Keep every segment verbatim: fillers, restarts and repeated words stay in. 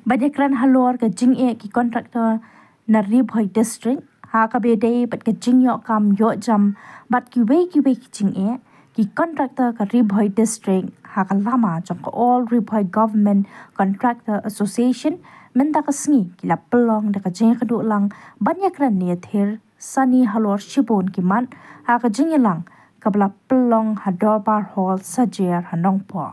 Ban ïakren halor ka jingeh ki contractor na Ri Bhoi District ha kaba ïadei bad ka jingïoh kam ïoh jam bad kiwei kiwei ki jingeh, ki contractor ka Ri Bhoi District ha ka lama jong ka All Ri Bhoi Government Contractor Association mynta ka sngi ki la pynlong da ka jingïakynduh lang ban ïakren ne ïathir sani halor shibun ki mat ha ka jingïalang kaba la pynlong ha Dorbar Hall Sajer ha Nongpoh.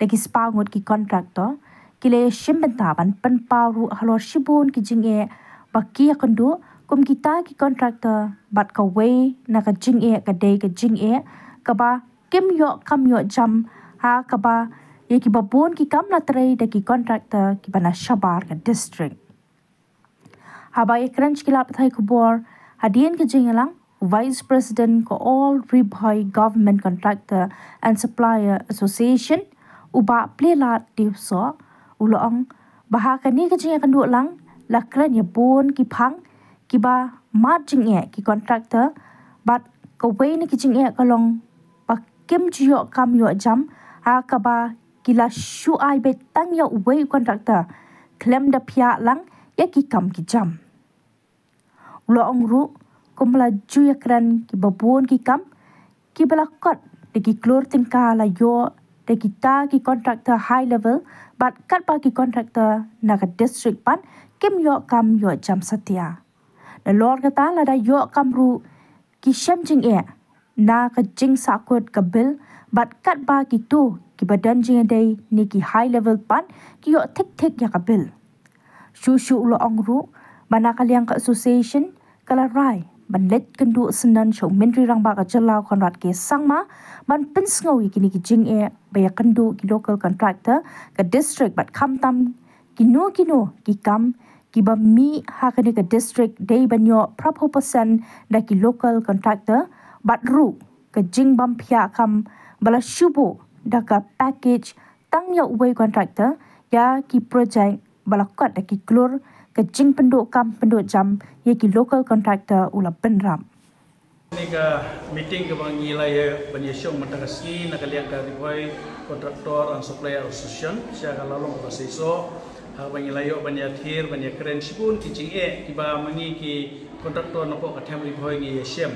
Da ki spah ngut ki contractor ki la ïashim bynta ban pynpaw ruh halor shibun ki jingeh ba ki ïakynduh kum kita ki contractor bad kawei na ka jingeh ka dei ka jingeh kaba kim ïoh kam ïoh jam ha kaba ïa kiba bun ki kam la trei da ki contractor kiba na shabar ka district. Haba ïakren sha ki lad pathai khubor hadien ka jingïalang, Vice President ka All Ri Bhoi Government Contractor and Supplier Association, u Bah Plielad Tiewsoh, u la ong ba ha kane ka jingïakynduh lang la kren ïa bun ki phang kiba mad jingeh ki contractor bad kawei na ki jingeh ka long ba kim ju ïoh kam ïoh jam ha kaba ki la shu ai beit tang ïa uwei u contractor khlem da phiah lang ïa ki kam ki jam. U la ong ruh kumba la ju ïakren kiba bun ki kam kiba la kot da ki klur tyngka la ïoh da kita ki contractor high level bad katba ki contractor na ka district pat kim ïoh kam ïoh jam satia. Nalor kata lada ïoh kam ruh ki shem jingeh na ka jingsahkut ka bill bad katba kito kiba don jingïadei ne ki high level pat ki ïoh thik thik ïa ka bill. Shuh shuh u la ong ruh ba na ka liang ka association ka la rai ban leit kynduh syndon sha u Myntri Rangbah ka jylla u Conrad K Sangma ban pynsngew ïa kine ki jingeh ba ïakynduh ki local contractor ka district bad khamtam kino kino ki kam kiba mih ha kane ka district dei ban ïoh phra phew percent da ki local contractor bad ruh ka jingbym phiah kam ba la shu buh da ka package tang ïa uwei u contractor ïa ki project ba la kot da ki klur ka jingpynduh kam pynduh jam ïa ki local contractor u la bynrap. Kane ka meeting kaba ngi la ïa ban ïashong mynta ka sngi na ka liang ka Ri Bhoi Contractor and Supplier Association sha ka la long kaba seisoh ha kaba ngi la ïoh ban ïathir ban ïakren shibun ki jingeh kiba ma ngi ki contractor napoh ka them Ri Bhoi ngi ïashem.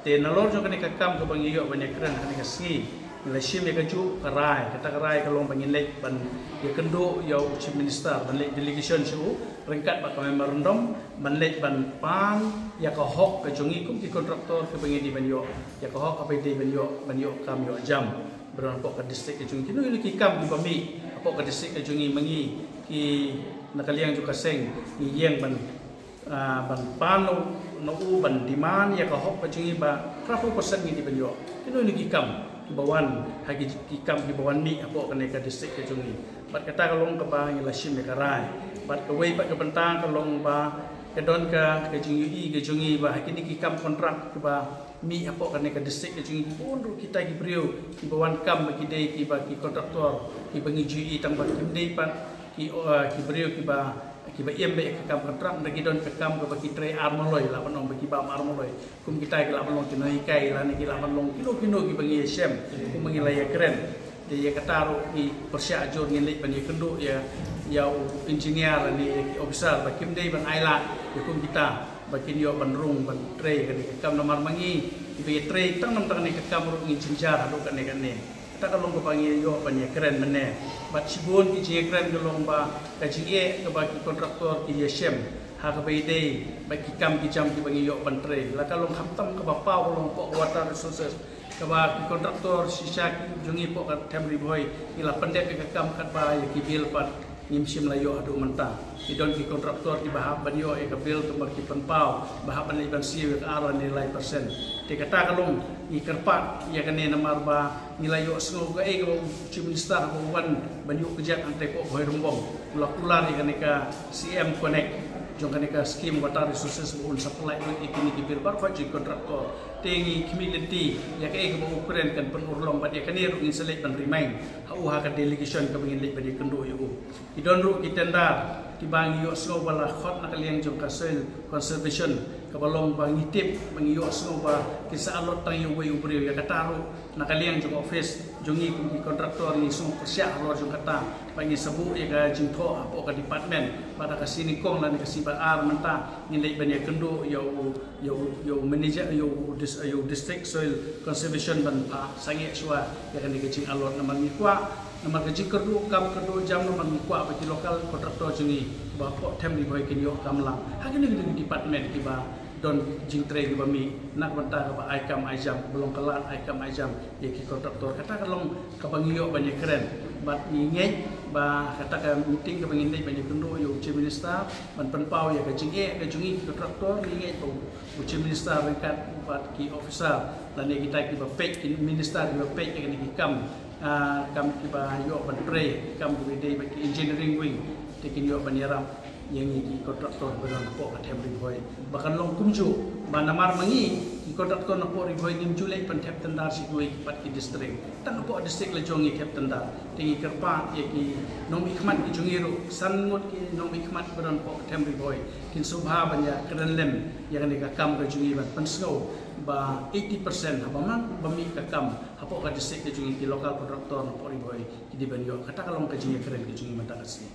Te nalor jong kane ka kam kaba ngi ïoh ban ïakren ha kane ka sngi ngi la shim ïa kajuh ka rai, kata ka rai ka long ba ngin leit ban ïakynduh ïa u Chief Minister ban leit delegation sha u ryngkat bad ka memorandum ban leit ban pan ïa ka hok ka jong ngi kum ki contractor kaba ngi dei ban ïoh ïa ka hok kaba dei ban ïoh ban ïoh kam ïoh jam. Ba don hapoh ka district ka jong ngi kino kino ki kam kiba mih hapoh ka district ka jong ngi ma ngi ki na ka liang jong ka seng ngi ïeng ban ah, ban pan na u, na u ban demand ïa ka hok ka jong ngi ba phra phew percent ngi dei ban ïoh. Kino kino ki kam kiba wan ha ki, ki kam kiba wan mih hapoh kane ka district ka jong ngi. Bad kata ka long kaba ngi la shim ïa ka rai. Bad kawei pat ka bynta ka long ba ka don ka, ka jingïohi ka jong ngi ba ha kine ki kam kontrak kiba mih hapoh kane ka district ka jong ngi bun ruh kita ki briew kiba wan kam ba ki dei kiba ki contractor kiba ngi ju ïohi tang ba kim dei pat ki, ah, ki briew kiba kiba im beit ïa ka kam kontrak, nda ki don ka kam kaba ki trei ar maloi, lah ban ong ba ki bam ar maloi. Kum kita ki lah ban long ki nonghikai lane ki lah ban long kino kino kiba ngi ïashem kum ba ngi la ïakren. Te ïa kata ruh ngi pyrshah jur ngin leit ban ïakynduh ïa, ïa u engineer lane ïa ki officer ba kim dei ban ailad ïa kum kita ba kin ïoh ban rung ban trei kane ka kam namar ma ngi kiba ïatrei tang namar kane ka kam ruh ngi jynjar haduh kane kane. Kata ka long kaba ngi ïoh ban ïakren mynne. Bad shibun ki jingïakren ka long ba ka jingeh kaba ki contractor ki ïashem ha kaba ïadei bad ki kam ki jam kiba ngi ïoh ban trei. La ka long khamtam kaba paw ka long hapoh ka water resources kaba ki contractor shisha ki jong ngi hapoh ka them Ri Bhoi ngi la pyndep ïa ka kam katba ïa ki bill pat ngim shym la ïoh haduh mynta. Ki don ki contractor kiba hap ban ïoh ïa ka bill tang ba ki pynpaw ba hap ban leit ban siew ïa ka ar lane lai percent. Te kata ka long ngi kyrpad ïa kane namar ba ngi la ïohsngew kaei kaba u Chief Minister haba u wan ban ïuh kjat hangtei hapoh Bhoirymbong u la kular ïa kane ka C M Connect jong kane ka scheme water resources ba un supply lut ïa kine ki bill baroh jong ki contractor. Te ngi khmih lynti ïa kaei kaba u kren kan pynurlong bad ïa kane ruh ngin sa leit ban remind ha u ha ka delegation kaba ngin leit ban ïakynduh ïa u. Ki don ruh ki tender kiba ngi ïohsngew ba la khot na ka liang jong ka Soil Conservation Kaba long ba ngi tip, ba ngi ïohsngew ba kin sa allot tang ïa uwei u briew. Ïa kata ruh na ka liang jong office jong ngi kum ki contractor ngi sngew pyrshah halor jong kata, ba ngi sa buh ïa ka jingthoh hapoh ka department, ba da ka sngi nyngkong lane ka sngi ba ar mynta ngin leit ban ïakynduh ïa u, ïa u, ïa u manager, ïa u dis-, ïa u District Soil Conservation ban phah sangeh shuwa ïa kane ka jingallot. Namar ngi kwah, namar ka jingkyrduh kam kyrduh jam, namar ngi kwah ba ki local contractor jong ngi ba hapoh them Ri Bhoi kin ïoh kam lang ha kine ki department kiba don jingtrei kiba mih, na ka bynta kaba ai kam ai jam, kaba long ka lad ai kam ai jam ïa ki contractor. Kata ka long kaba ngi ïoh ban ïakren. Bad ngi ngeit ba kata ka meeting kaba ngin leit ban ïakynduh ïa u Chief Minister ban pynpaw ïa ka jingeh ka jong ngi ki contractor, ngi ngeit ba u Chief Minister ryngkat bad ki officer lane kita kiba peit, ki minister kiba peit ïa kine ki kam, ah, kam kiba ïoh ban trei, ki kam kiba dei bad ki engineering wing, te kin ïoh ban ïarap ïa ngi ki contractor ba don hapoh ka them Ri Bhoi. Ba kan long kumjuh, ba namar ma ngi ki contractor napoh Ri Bhoi ngim ju leit ban thep tender sha kiwei pat ki district. Tang hapoh district la jong ngi thep tender. Te ngi kyrpad ïa ki nongmihkhmat ki jong ngi ruh, san ngut ki nongmihkhmat ba don hapoh ka them Ri Bhoi, kin sngewbha ban ïakren lem ïa kane ka kam ka jong ngi ban pynsngew ba eighty percent haba man ba mih ka kam hapoh ka district ka jong ngi, ki local contractor napoh Ri Bhoi ki dei ban ïoh. Kata ka long ka jingïakren ka jong ngi mynta ka sngi.